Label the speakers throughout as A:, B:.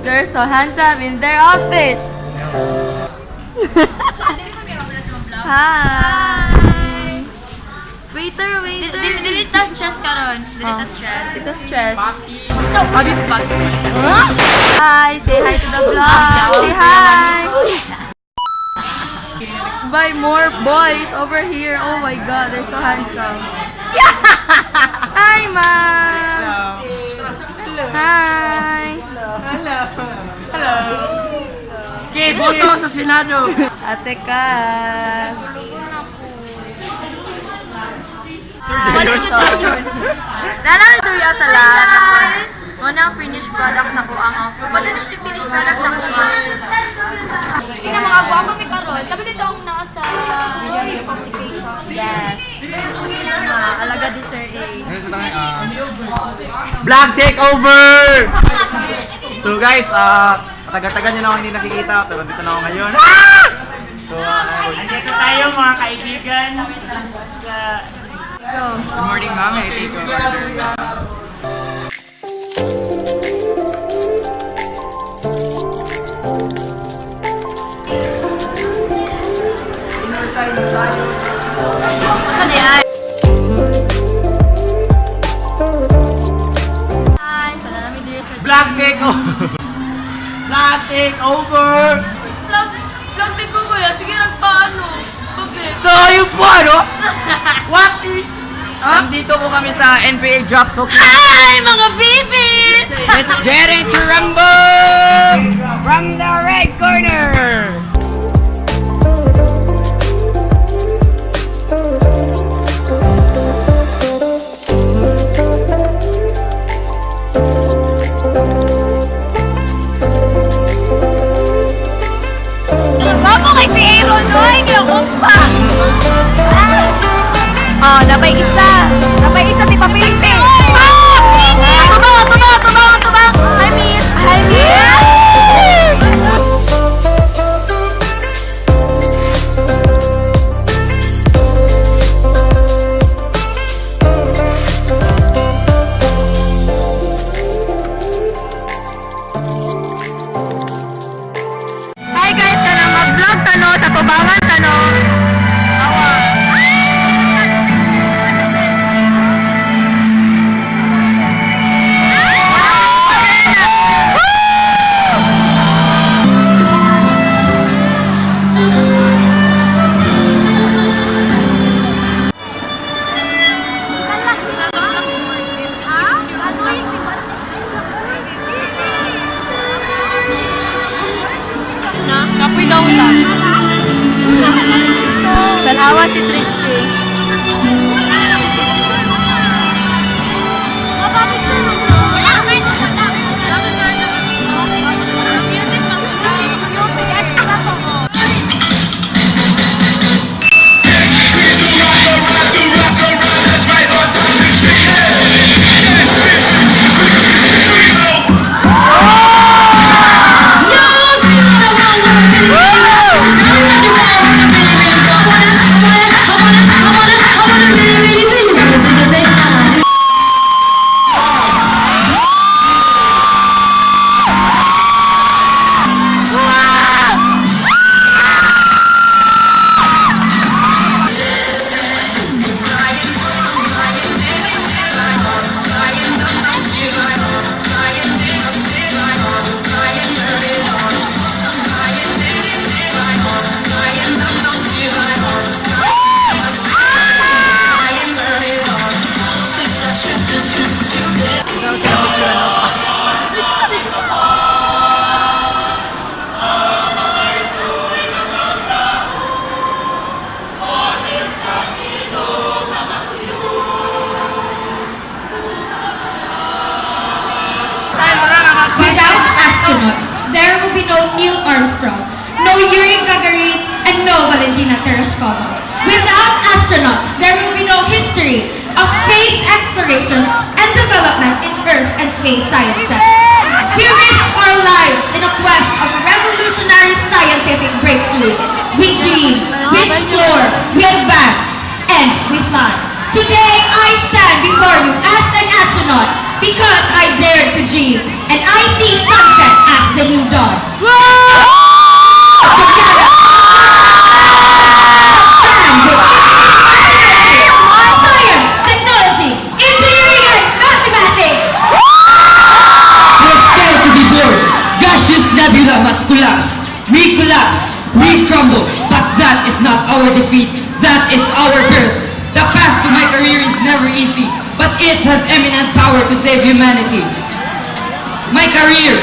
A: They're so handsome in their outfits. Hi! Waiter, waiter!
B: Dili ta stress karon. Dili ta
A: Oh.
B: stress.
A: Ito stress.
B: So,
A: Huh? Hi! Say hi to the vlog! Say hi! Buy more boys over here. Oh my God, they're so handsome. Hi, ma'am! Hi!
C: Boto sa Senado!
A: Ate Kat! Lalaki duya sa lahat. Tapos, muna ang finished product sa ko ang
B: Pwede na siya finish product sa kuha. Tingnan mga gwapo mi karon. Kami dito ang nasa application.
A: Yes. Alaga di Sir A.
C: Vlog takeover! So guys, matagal-tagal nyo na ako hindi nakikita, pero dito na ako ngayon. So,
D: Nandito tayo, mga kaibigan, sa
A: Go.
C: Good morning, ma'am. May take over.
A: Saan yan? Hi! Sa namin dito sa
C: Vlog takeover! Vlog takeover!
A: Vlog, vlog din ko kuya. Sige, nagpaano. Papi.
C: So, yun po, ano? What is... Nandito po kami sa NBA Drop Tokyo.
A: Hi, mga babies!
C: Let's get it to rumble! From the red corner!
B: Gwapo kay si Aaron, oy! Ginakumpa!
A: Oh, napay isa. Napay isa si Papilite. Ah! Tubang, tubang, tubang, tubang. Hi, miss. Hi, miss. Hi guys, kanang mag-vlog tano sa tubangan tano. Awa. Kapoy daw lang. Tanawa si Trixie.
E: Without astronauts, there will be no Neil Armstrong, no Yuri Gagarin, and no Valentina Tereshkova. Without astronauts, there will be no history of space exploration and development in Earth and space sciences. We risk our lives in a quest of revolutionary scientific breakthroughs. We dream, we explore, we advance, and we fly. Today, I stand before you as an astronaut because I dared to dream and I see sunset as
F: defeat. That is our birth. The path to my career is never easy, but it has eminent power to save humanity. My career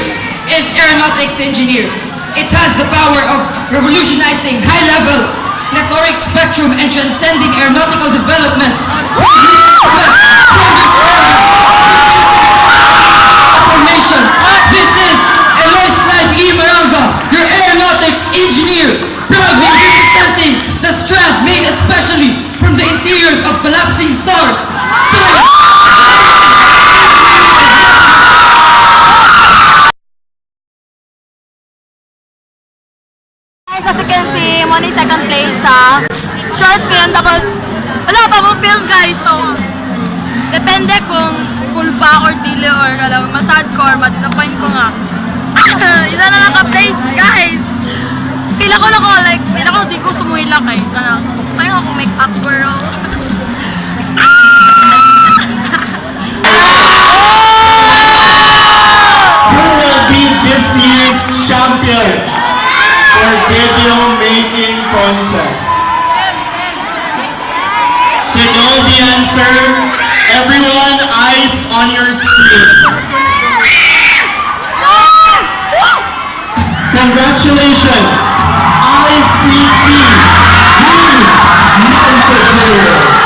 F: is aeronautics engineer. It has the power of revolutionizing high-level plethoric spectrum and transcending aeronautical developments to understanding formations. This is Elois Clyde E. Maranga, your aeronautics engineer, proudly representing the strand made especially from the interiors of collapsing stars. Science.
A: Guys, as you can see, mo ni second place sa short film. Tapos, wala pa akong film, guys. So, depende kung cool pa or dili or alam, masad ko or ma-disappoint ko nga. Isa na lang ka place, guys. Pila ko na ko, like, pila ko di ko sumuhila kay. Kanang, sayang ako make up, girl.
G: Who will be this year's champion for video making contest? To know the answer, everyone, eyes on your screen. Congratulations, ICT Blue Mountaineers.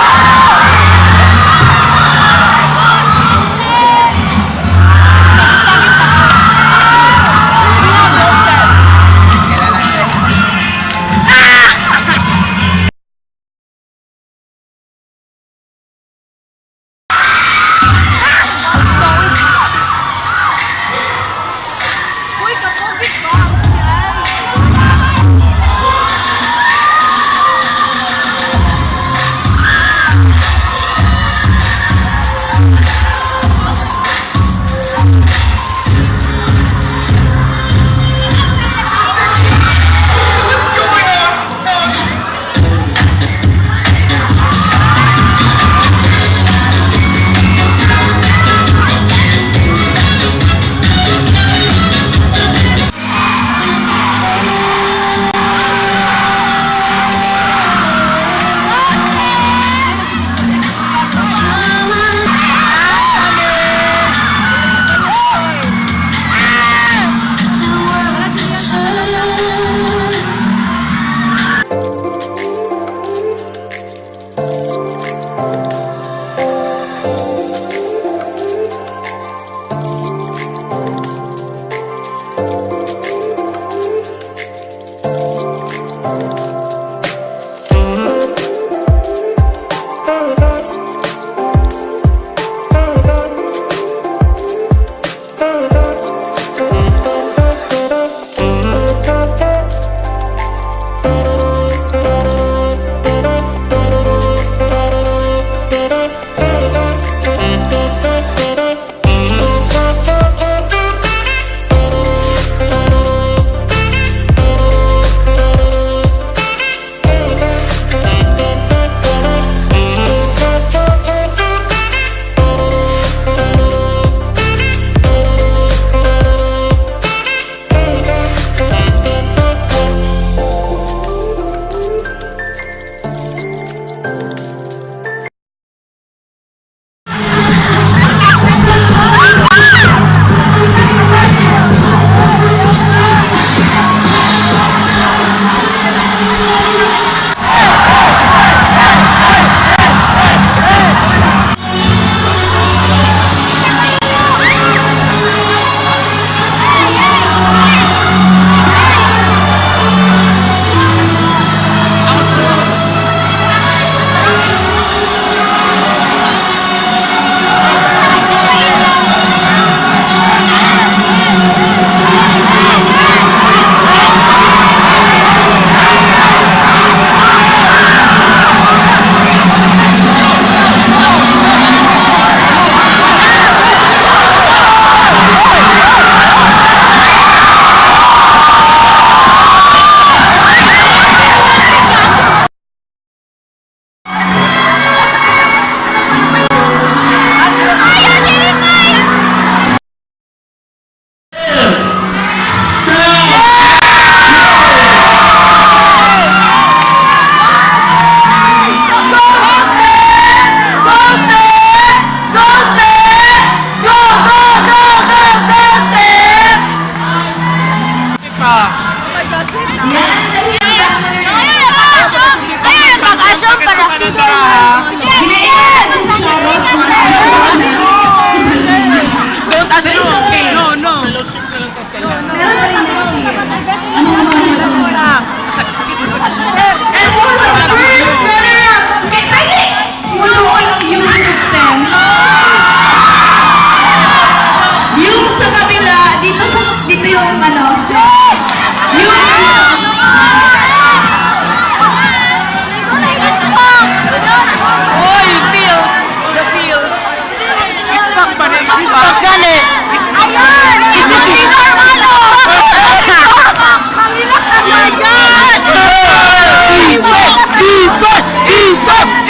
A: Uy, kapubik ba?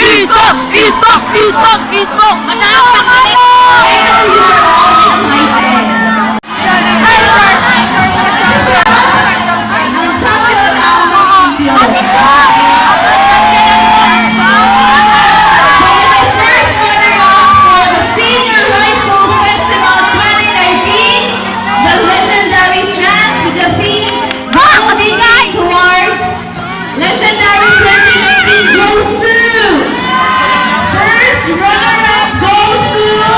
A: Isko! Isko! Isko! Isko!
E: I know you are all excited. Ang champion ang video. For the first runner-up for the Senior High School Festival 2019, the legendary chants with the theme "Building Towards Legendary 2019" goes to, first runner-up goes to